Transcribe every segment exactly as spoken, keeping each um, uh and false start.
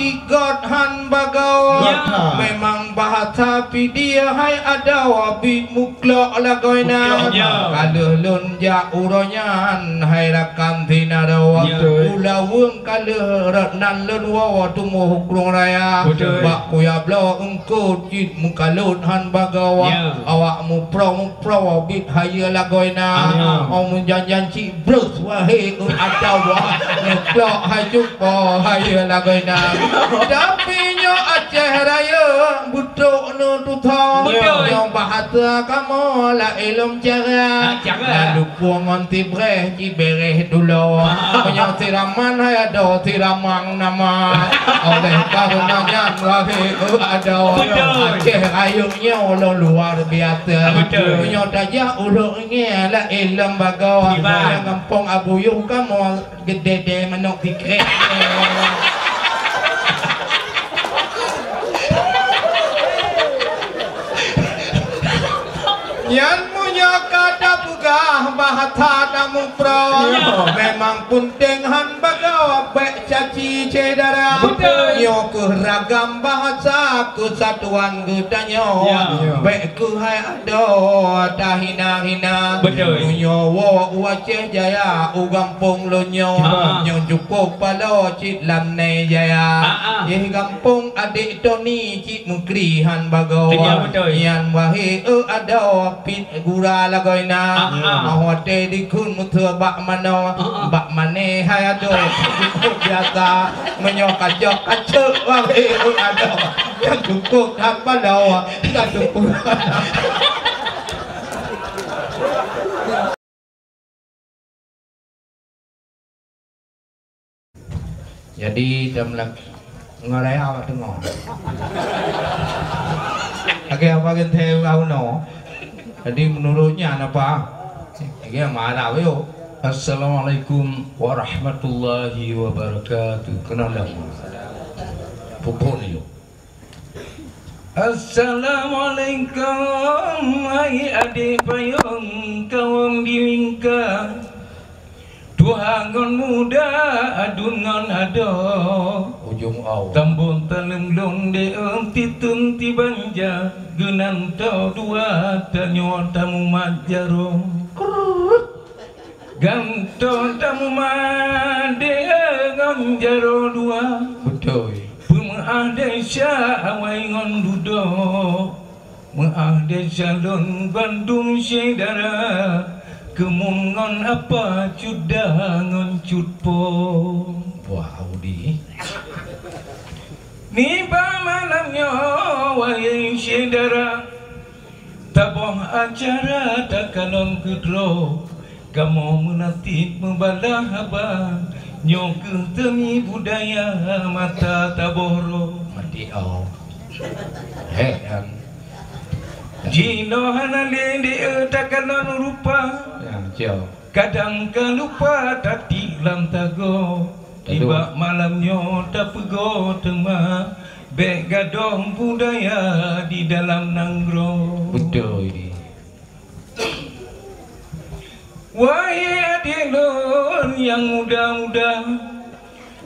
Igot han bagoe. Ya. Memang bahasa Pidie hai adoe bit muklok lagoina. Muklok, ya. Ka lheueh lôn jak uroe nyan hai rakan sinaro. Ya. Betul. Ulaweueng ka lheueh rot nan lôn woe tumoh u Krueng Raya. Betul. Bak kuya bloe eungkôt cit meukalot han bagoe. Ya. Awak muproe-muproe bit hayeue lagoina. Ya. Oh, meujan-jan cit breuh wahé, eu, adoe, neuklok hai jumpa hayeue lagoina. Tapi nyoe Aceh Rayeuk beutrok neututho. Betul. Nyoe bahasa kamoe laén lom cara. Ah, cara. Nyan dukueng ngon tibreh jibereh dulo. Ah. Meunyoe siraman hai adoe siramang nama. Oleh karena nyan wahé, eu, adoe. Betul. Aceh Rayeuk nyoe lom luar biasa. Betul. Meunyoe tajak ulok ngieng laén lom bagoe. Kiban. Nyang gampông Abu Yum kamoe gedede manok sikrek. Nyan meunyoe ka tapeugah bahasa tamuproe, ya, memang peunteng han bagoe bèk caci syedara. Betul. Nyoe keuh ragam bahasa keusatuan geutanyoe. Ya. Bèk keuh hai adoe tahina-hina. Betul. Meunyoe woe u Aceh Jaya u gampông lôn nyoe, ah, nyang cukôp paloe cit lam Nai Jaya. Ah, ah. Yeh gampông adék Toni cit meukri han bagoe. Ya, betul. Nyan wahé, eu, adoe pit gura lagoina. Ah, ah. Meuhotée dikheun meuteue bak manoe, ah, ah, bak mané hai adoe. Cukôp biasa. Meunyoe kacok-kacok wahé, eu, adoe. Nyang cukôp han paloe, ka teupeu. Jadi, dan melak-, ngon raya awak teungoh. Lagèe apa geuntèe uroe nyoe. Jadi, menurut nyan apa? Lagèe marah, yo. Assalamualaikum warahmatullahi wabarakatuh. Kenal dah. Pupuk ni, yo. Assalamualaikum, hai adék payong kawöm di lingka. Tuha ngon muda, aduen ngon adoe. Ujong aoe. Tambong taleueng lôn di eum titeun tibanja, geunan toe dua tanyoe tamumat jaroe. Gantoe tamumat dee ngon jaroe dua. Beutôi. Peumeu'ah desya awai ngon dudoe. Meu'ah desya lôn bandum syedara. Keumum ngon apa cut da ngon cut po. Wah, Audi. Nibak malam nyoe, wahé syedara. Taboh acara takalon keudroe, kamoe meunasib meubalah haba, nyoe keuh teungi budaya mata taboh roe. Mati oh. Heh, kan. Jinoe hana lé di takalon rupa. Ya, jauh. Kadang ka lupa tatiek lam tagoe. Betul. Nibak malam nyoe tapeugoe teuma, bèk gadôh budaya di dalam nanggroe. Betul ini. Wahé adék lôn nyang muda-muda,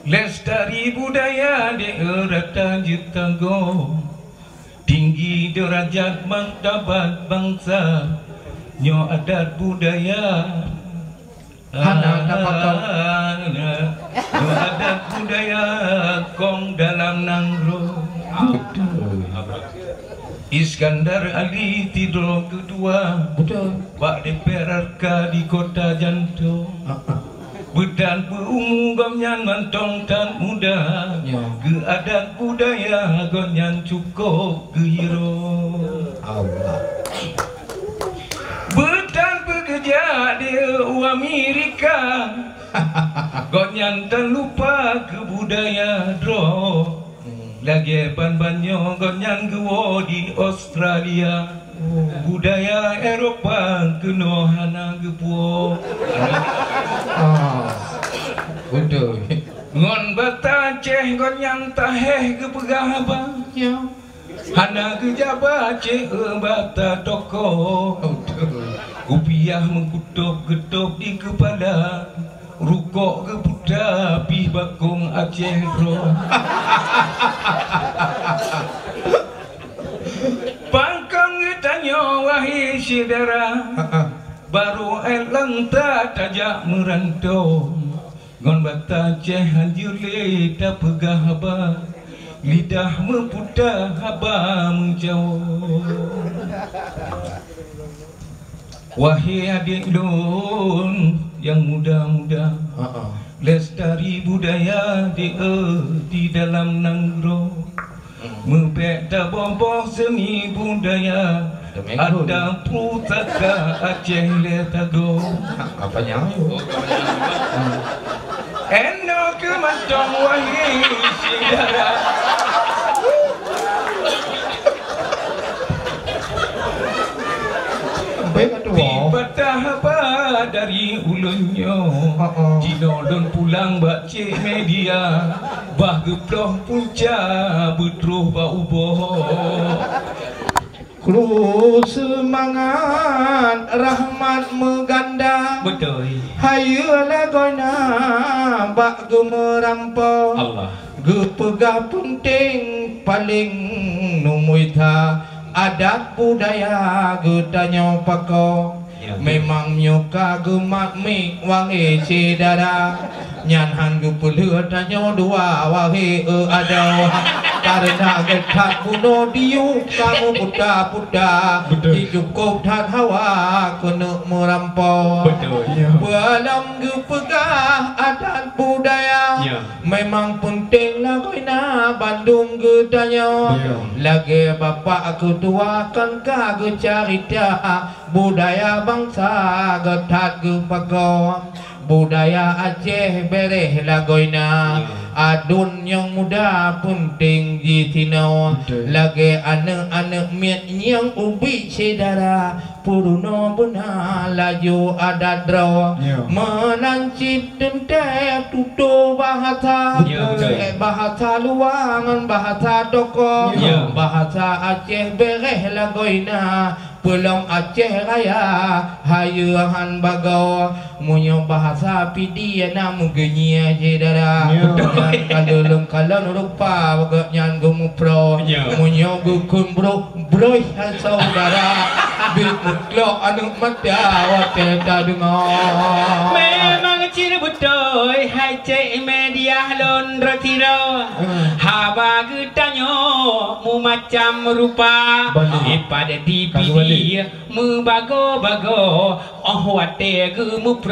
lestari budaya di rata jeuet tagoe. Tinggi deurajat martabat bansa, nyoe adat budaya. Hana tapakon. Nyoe adat budaya kong dalam nanggroe. Betul. Iskandar Ali sidroe keudua. Betul. Bak D P R K di Kota Janto. Ah, ah. Beutan beuumu gobnyan mantong tan muda. Ya. Geuadat budaya gobnyan cukôp geuhiroe. Allah. Beutan beugeujak di u Amerika. Gobnyan tan lupa keu budaya droe. Hmm. Lagèe ban-ban nyoe gobnyan geuwoe di Australia. Oh. Budaya Eropa keunoe hana geupuwoe. Ah, beutôi. Ngon bata Aceh gobnyan tahèh geupeugah haba. Ya. Hana geujak ba Aceh, eh, bata toko. Beutôi. Kupiah meukutôb geutôb di keupala. Rukok geuputa pih Bakong Aceh droe. Pakon geutanyoe wahé syedara, barô ék lom that tajak meuranto. Ngon bata Aceh hanjeuet lé tapeugah haba, lidah meuputa haba meujaweub. Wahé adék lôn nyang muda-muda, lestari budaya di, di dalam nanggroe. Meubék taboh-boh seuni budaya, ada pusaka Aceh lé tagoe. Apa nyan? Eno keu mantong wahé syedara. Baik, Tuan. Dipatah haba dari ulôn nyoe. Jinoe lôn pulang bak cék media, bah geuploh punca beutroh bak uboe. Kru seumangat rahmat meuganda. Beutôi. Hayeue lagoena bak geumeurampo. Allah. Geupeugah peunteng paleng numui that adat budaya geutanyoe pakon. Memang meunyoe ka geumakmik wahé syedara, nyan han geupeulheueh tanyoe dua wahé eu adoe. Kareuna gét that bunoe diyueb ka meuputa-puta, jicukôb that hawa keuneuk meurampo. Beutôi. Peue lom geupeugah adat budaya, memang peunteng lagoena bandum geutanyoe. Lagée bapak keutua kan ka geucarita, budaya bansa geutat geupakon. Budaya Aceh béréh lagoena, aduen nyang muda peunteng jisinoe. Lagée aneuëk-aneuëk miet nyang ubit syedara, peurunoe beuna laju adat droe. Meunan cit teuntée tutoe bahasa, bahasa luwa ngon bahasa toko, bahasa Aceh béréh lagoena. Peulom Aceh Raya hayeue han bagoe. Meunyoe bahasa Pidie na meugeunyi syedara, nyan ka leuleung kalon rupa gobnyan geumuproe. Meunyoe geukheun brôh, broih han syedara, bit meuklok aneuëk mata watée tadeungoe. Memang cit beutôi hai cék media lôn droe sidroe. Haba geutanyoe mumacam rupa, ipat di Pidie meubagoe-bagoe, óh watée geumuproe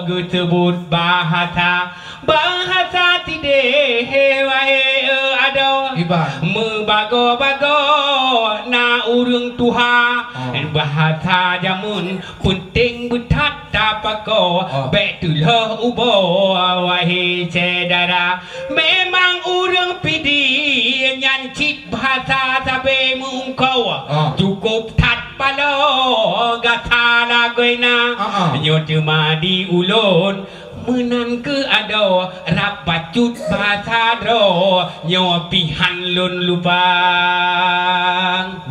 geuseubut bahasa. Bahasa sideh wahé eu adoe, meubagoe-bagoe na ureuëng tuha. Bahasa jameun peunteng beuthat tapakoe, bék teulheueh uboe wahé syedara. Memang ureuëng Pidie nyan cit bahasa sabe meuungkoe, cukôb that paloe gata lagoena. Nyoe teuma di ulôn meunan keu adoe rab bacut bahasa droe nyoe pih han lôn lupang.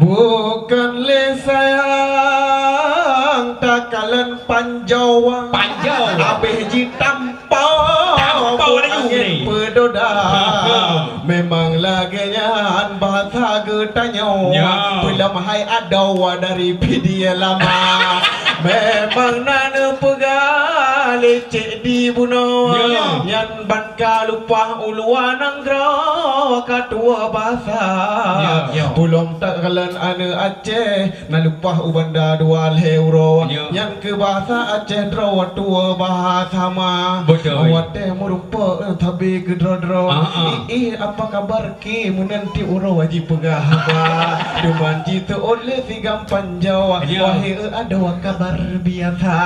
Bukan lé sayang takalon panjoe, panjoe habéh jitam Peudoda. Memang lagée nyan bahasa geutanyoe. Peulom hai adoe dari Pidie lama. Memang na neupeugah lecek di bunoe. Nyan ban ka lupah uluwa nanggroe ka tuwoe bahasa. Peulom takalon aneuëk Aceh na lupah u banda dua lhée uroe. Nyan keu bahasa Aceh droe tuwoe bahasa ma. Watée meurumpok tabi keudroe-droe. Ih, apa kabar ke meunan tieb uroe jipeugah haba. Teuma jiteuôt lé sigam panjoe. Wahé eu adoe kabar biasa.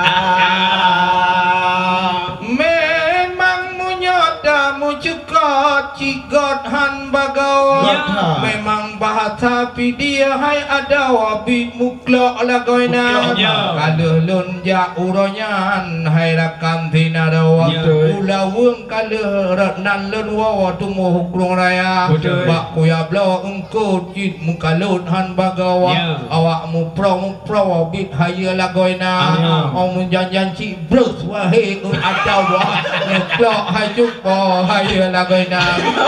Memang meunyoe tameucukot Cit gét han bagoe. Ya. Memang bahasa Pidie hai adoe bit muklok lagoina. Muklok, ya. Ka lheueh lôn jak uroe nyan hai rakan sinaro. Ya. Betul. Ulaweueng ka lheueh rot nan lôn woe tumoh u Krueng Raya. Betul. Bak kuya bloe eungkôt cit meukalot han bagoe. Ya. Awak muproe-muproe bit hayeue lagoina. Ya. Oh, meujan-jan cit breuh wahé, eu, adoe, muklok hai jumpa hayeue lagoina.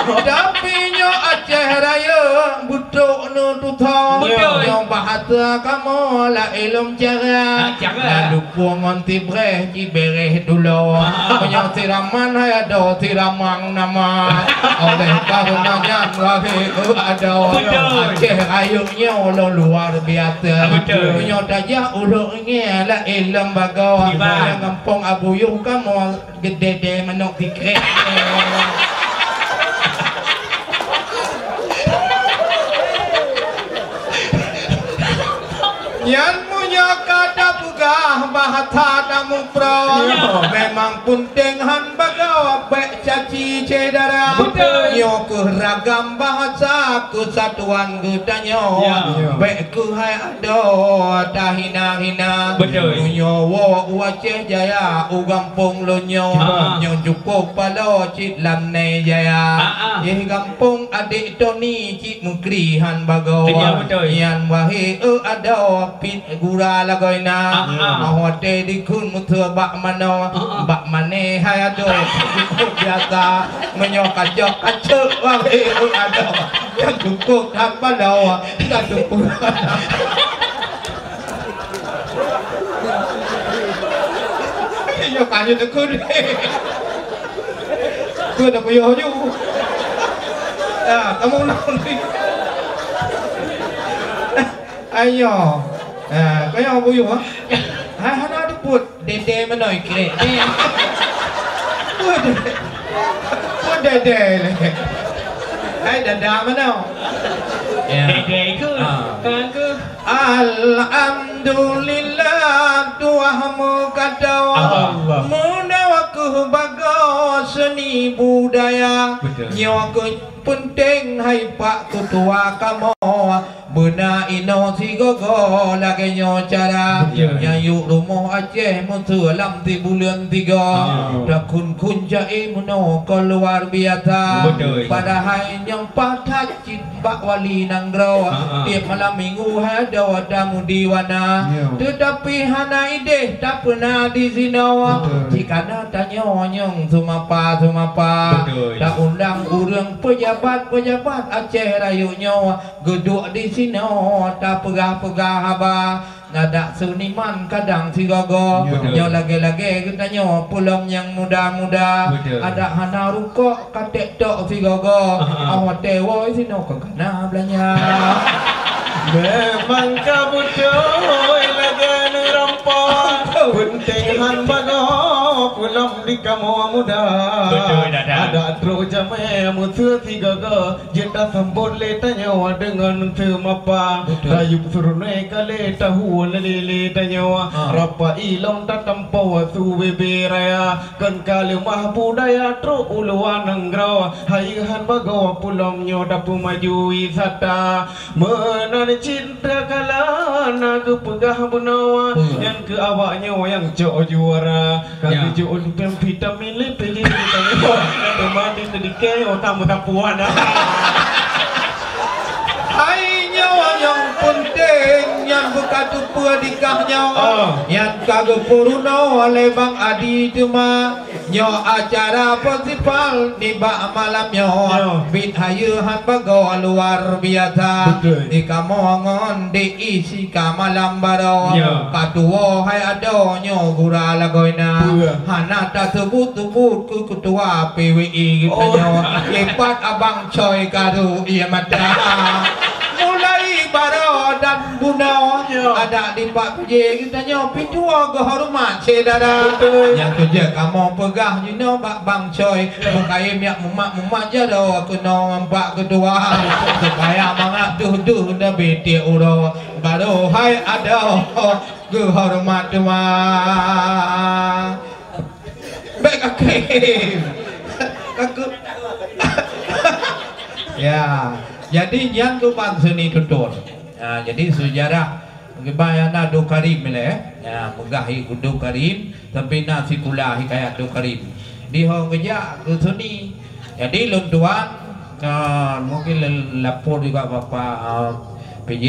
Tapi nyoe Aceh Rayeuk beutôk neututho. Beutôi. Nyoe bahasa kamoe laén lom cara. Ah, cara. Lalu puang ngon tibreh jibereh dulo. Ah. Meunyoe siraman hai adoe siramang nama. Oleh karena nyan wahé, eu, adoe. Beutôi. Aceh Rayeuk nyoe lôn luar biasa. Ah, beutôi. Meunyoe tajak ulok ngieng laén lom bagoe. Kiban. Nyang gampông Abu Yuh kamoe. Gedede manok sikrek. Nyan meunyoe ka tapeugah bahasa tamuproe, ya, memang peunteng han bagoe bék caci syedara. Beutôi. Nyoe kheueh ragam bahasa keusatuan geutanyoe. Ya. Bék keuhai adoe tahina-hina. Beutôi. Meunyoe woe u Aceh Jaya u gampông lôn nyoe, ah, nyang cukôp paloe cit lam Nai Jaya. Ah, ah. Yeh gampông adék Toni cit meukri han bagoe. Ya, beutôi. Nyan wahé, eu, adoe pit gura lagoina. Ah, ah. Meuhotée dikheun meuteue bak manoe, ah, ah, bak mané hai adoe cukôp biasa. Meunyoe kacok-kacok wahé, eu, adoe. Nyang cukôp hamba lawa, ka teupeu. Nyoe ka nyoe teukheun. Keu dah puyôh ju. Ya, kamu nak ni. Ayo. Ah, kaya buyuh, ah. Hai, hana teupeu. Dede meunoe krek. Pun dede lé. Hai dada meunoe. Ya. Dede ikut. Ah. Kangku. Alhamdulillah tuah meukato. Allah. Meunoe keuh bagoe seuni budaya. Betul. Nyoe keuh peunteng hai pak tutua kamoe. Beuna inoe sigogo lagée nyoe cara. Betul. Nyang yuk rumoh Aceh meuteue lam sibuleuen tiga. Ah. Takun-kun jai meunoe kon luar biasa. Betul. Padahai nyang patat cit bak wali nanggroe. Ah, ah. Tiep malam minggu hai adoe tamu di wana. Ya. Teutapi hana ideh tapeuna di sinoe. Betul. Jikana tanyoe nyang seumapa-seumapa. Betul. Taundang ureuëng peujabat-peujabat Aceh Rayeuk nyoe. Geuduek di sinoe tapeugah-peugah haba, nadak seuniman kadang sigogo. Ya. Betul. Nyoe lagée-lagée geutanyoe peulom nyang muda-muda. Betul. Adak hana rukok ka tek tok sigogo. Aha. Awai watée woe sinoe ka kana beulanja. Memang ka beutôi lagée neurampa. Beutôi. Peunteng han bagoe peulom di kamoe muda. Betul, Dada. Adak trok jamé meuteue sigogo. Jeuet tasambot lé tanyoe deungon seumapa. Betul. Tayueb surunoe ka lé tahu lé-lé tanyoe. Ha. Rapa ilong tatampoe su bebe raya. Kon ka leumah budaya trok u luwa nanggroe. Hayeue han bagoe peulom nyoe tapeumaju wisata. Meunan cit takala na geupeugah bunoe. Hmm. Nyan keu awak nyoe nyang cok juara. Ka geujok vitamin lé pih jih vitamin. Teuma di teudiké otak meusapuan. Hai nyoe nyang peunteng nyan beuka teupeue di kah nyoe. Oh. Nyan ka geupeurunoe lé Bang Adi teuma nyoe acara festival nibak malam nyoe. Yo. Bit hayeue han bagoe luar biasa. Betul. Di kamoe ngon di isi ka malam baroe. Ya. Ka tuwoe hai adoe nyoe gura lagoina. Betul. Hana taseubut-seubut keu ketua P W I geutanyoe. Oh. Lipat abang coy karu ié mata. Mulai baroe dan bunoe. Ya. Adak di Pak P J geutanyoe pintoe geuhoreumat syedara. Betul. Nyang keujeuet kamoe peugah jinoe bak bang coy. Meukaém yak mumat-mumat jaroe keunoe ngon bak keudua. Supaya mangat deuh-deuh leubeh tiek uroe. Baroe hai adoe geuhoreumat teuma. Bék kakém. Ka keu-, ya, jadi nyan keuban seuni tutôn. Ya, jadi seujarah kiban nyang na Abdul Karim ilée, ya, peugah hi Abdul Karim, tapi na sikula hikayat Abdul Karim. Di ho geujak keu seuni. Jadi lôn tuan, ah, mungkin lôn lapor juga Bapak, ah, P J,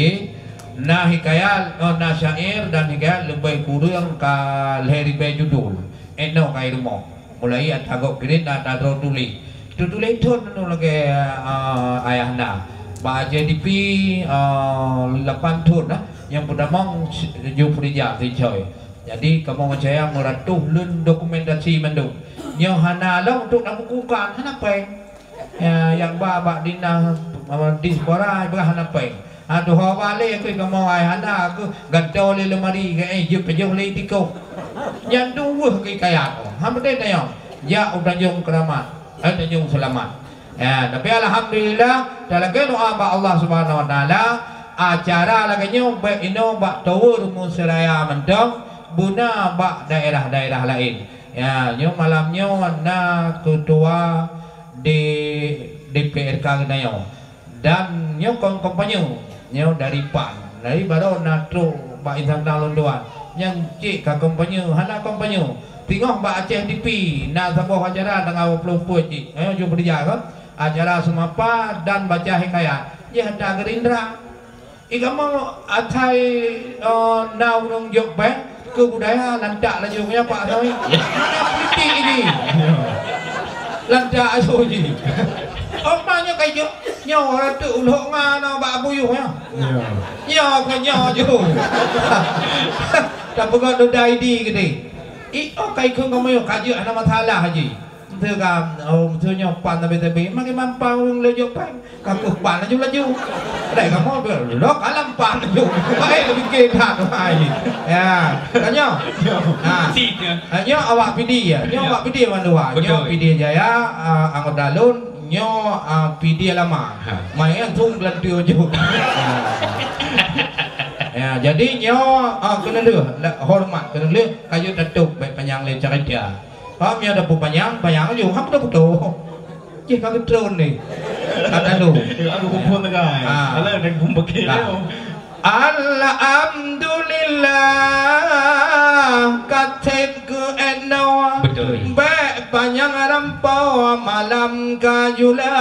na hikayat, oh, na syair dan hikayat leubeh kureueng ka lhée ribée judul. Inoe ka i rumoh. Mulai ata gob kirim dan ata droe tuléh. Tuléh thon nyoe lagée, ah, ayah na. Bak Aceh T V, ah, lapan thon nah, nyang peutamong Jufri Jak Sicoe. Jadi kamoe meucaya meuratoh lôn dokumentasi mandum. Nyoe hana lom untuk na bukukan, hana péng. Ya, nyang ba bak dinas, ah, diaspora bah hana péng. Ha, tuha bale keu kamoe ai hana keu gantoe lé lemari keu, eh, jeuet pajoh lé tikoh. Nyan deuh keu hikayat. Ha, beutôi tanyong. Jak u Tanjong Keramat, eh, Tanjong Selamat. Ya, tapi alhamdulillah, talakée doa bak Allah Subhanahu Wa Taala, acara lagée nyoe bék inoe bak Tower Musiraya mantong, beuna bak daerah-daerah laén. Ya, nyoe malam nyoe na ketua di D P R K geutanyoe. Dan nyoe kon kampanye, nyoe dari pan. Dari baroe na trok bak insan tang lôn tuan. Nyang cit ka kampanye, hana kampanye. Singoh bak Aceh T V, na saboh acara tanggai dua puluh peuet cit. Nyoe jeuet beureuja kan? Acara seumapa dan baca hikayat. Jih ata Gerindra. I kamoe asai, eh, na ureuëng jok péng, keu budaya lantak laju nyan Pak Sawi. Kritik ini. Lantak laju ji. Oh, ma nyoe kai jok. Nyoe ratu ulok nga na bak buyuh nyoe. Ya. Nyoe ke nyoe ju. Tapeugah duda idi gede. I, oh, kai keu kamoe ka jeuet hana masalah ji. Teuka, oh, teu nyoe pan tabe-tabe. Makin mampa ureuëng lejok pan. Ka keuh pan laju-laju. Dai kamoe lok alam pan laju. Baik lebih ke that hai. Ya, tanya. Ha. Sik, ya. Ha, nyoe awak P D ya. Nyoe awak P D mandua. Nyoe P D Jaya, ah, anggota lôn, nyoe, ah, P D lama. Ha. Main tu gelantu ju. Ya, jadi nyoe, ah, keuneulheueh, hormat keuneulheueh, ka jeuet tatôb bék panyang lé carita. Paham ya, dah panyang, panyang ju, hak dah beutôi. Cih ka geutreun ni. Ka talu. Aku kumpul tegai. Ah. Alah, dah kumpul ke. Alhamdulillah, ka thép keu eno. Betul. Bék panyang rampo malam ka jula.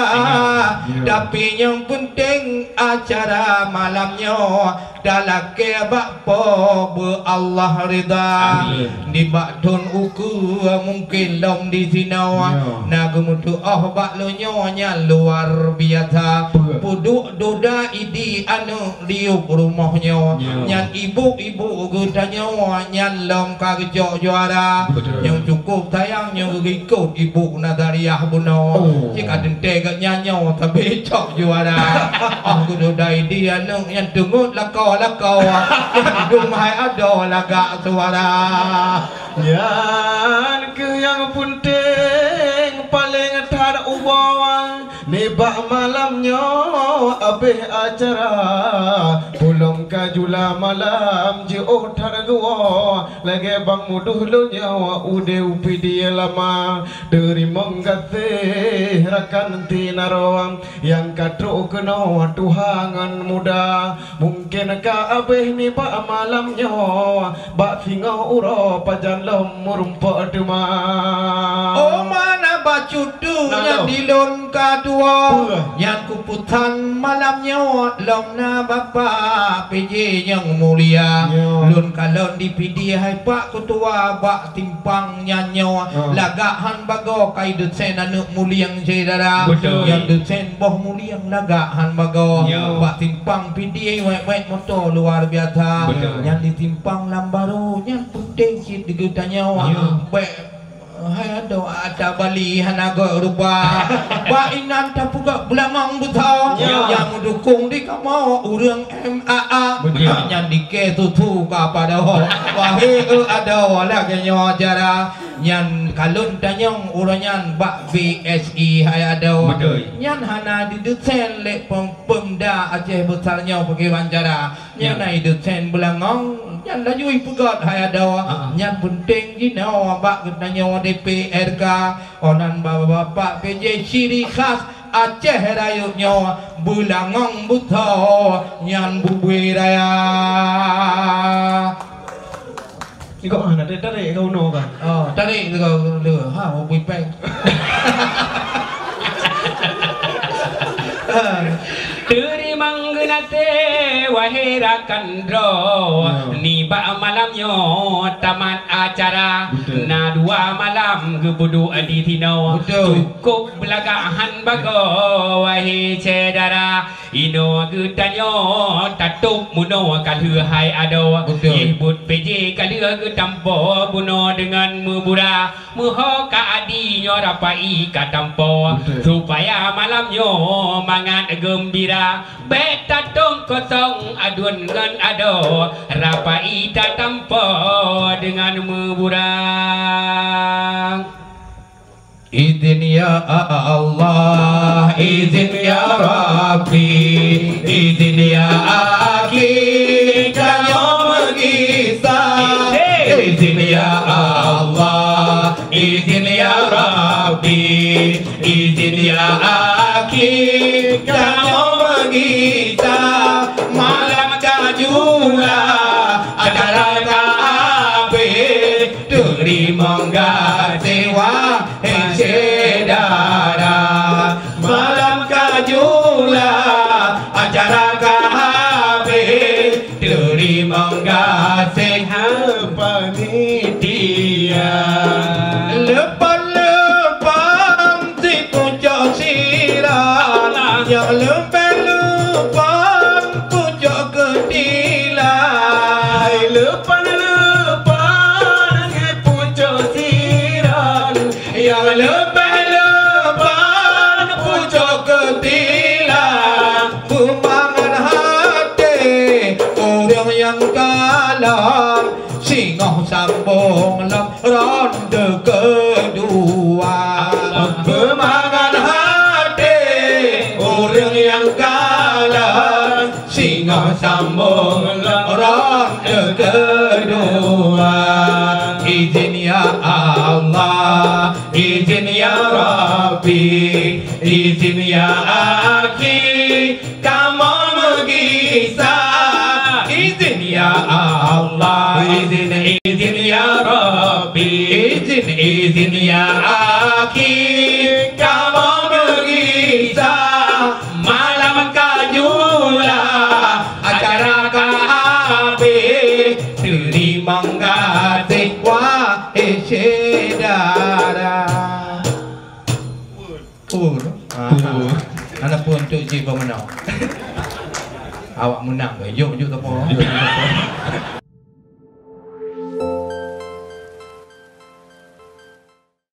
Tapi nyang penting acara malam nyoe talakée bak Po beu Allah ridha. Amin. Nibak thon ukeue mungken lom disinoe. Ya. Na geumeutuoh bak lôn nyoe nyan luar biasa. Peue? Peuduek duda idi aneuëk liup rumoh nyoe. Ya. Nyan ibu-ibu geutanyoe nyan lom ka geucok juara. Betul. Nyang cukup sayang nyoe geuikot ibu Nazariah bunoe. Oh. Cit ka teuntée geuh nyan nyoe sabe cok juara. Oh, geududa idi aneuëk nyan teungeut lakoe-lakoe. Nyan dum hai adoe lagak suara. Nyan keuh nyang peunteng paleng that uboe. Nibak malam nyoe abéh acara, pulom ka jula malam jiôh that geuwoe. Lagée bang mudoh lôn nyoe udeb P D lama. Teurimong gaséh rakan tinaroe nyang ka trok keunoe tuha ngon muda. Mungken ka abéh nibak malam nyoe, bak singoh uroe pajan lom meurumpok teuma. Oh, mana bacut tu nyan di lôn ka tuwoe. Peue? Nyan kupusan malam nyoe lom na Bapak P J nyang mulia. Nyoe. Lôn kalon di P D hai pak ketua bak simpang nyan nyoe. Ah. Lagak han bagoe kai deusen aneuëk mulieng syedara. Betul. Nyang deusen boh mulieng lagak han bagoe. Ya. Bak simpang P D wék-wék moto luar biasa. Betul. Nyan di simpang lam barô, nyan peunteng cit digeutanyoe. Ya. Bék, hai adoe ata Bali hana gok rupa. Bak inan tapeugah beulangong buta. Ya. Nyang meudukong di kamoe ureuëng M A A. Betul. Nyan di ke tutu ka padoe. Wahé eu adoe lagée nyoe cara. Nyan kalon tanyong uroe nyan bak B S I hai adoe. Betul. Nyan hana dideusen lé pem-, Pemda Aceh Besar nyoe peukeue bancara. Nyan na ideusen beulangong, Nyan laju ipeugét hai adoe. Ah. Nyan peunteng jinoe bak geutanyoe D P R K. Oh nan bapak-bapak P J ciri khas Aceh Rayeuk nyoe beulangong beutho nyan bubui raya. Ikok hana tarék ka unoe ka. Oh, tarék tu kau le. Ha, bubui pèng. Teurimong geunaséh, wahé rakan droe. Ya. Nibak malam nyoe tamat acara. Betul. Na dua malam geupeuduek di sinoe. Betul. Cukôp beulagak han bagoe, wahé syedara. Inoe geutanyoe tatôp meunoe ka lheueh hai adoe. Betul. Yeh buet P J ka lheueh geutampo bunoe deungon meubura. Meuho ka adi nyoe rapai ka tampo, betul, supaya malam nyoe mangat geumbira. Bèk tatong kosong aduen ngon adoe, rapai tatampo deungon meubura. Izin ya Allah, izin ya Rabbi, izin ya Akhi, tanyoe meugisa. Izin. Izin ya Allah, izin ya Rabbi, izin ya Akhi, tanyoe meugisa. Malam ka jula, acara ka habéh, teurimong gaséh wahé syedara. Malam ka jula, acara ka habéh, teurimong gaséh hai panitia. Leupah-leupah si pucok sira, nyang leupah-leupah pucok keutilai. Leupah-leupah si pucok sira, nyang leupah-leupah pucok keutilai. Beumangat até ureueng nyang kalon, singoh sambong lom ronde keudua. Beumangat até ureueng nyang kalon, singoh sambong lom ronde keudua. Izin ya Allah, izin ya Rabbi, izin ya Akhi, kamoe meugisa. Izin ya Allah, izin, izin ya Rabbi, izin, izin ya Akhi, kamoe meugisa. Malam ka jula, acara ka habéh, teurimong gaséh wahé syedara. Pur. Pur. Aha. Pur. Ana pun tu ji pemenang. Awak menang ke? Jom, jom, apa? Jom, jom, apa?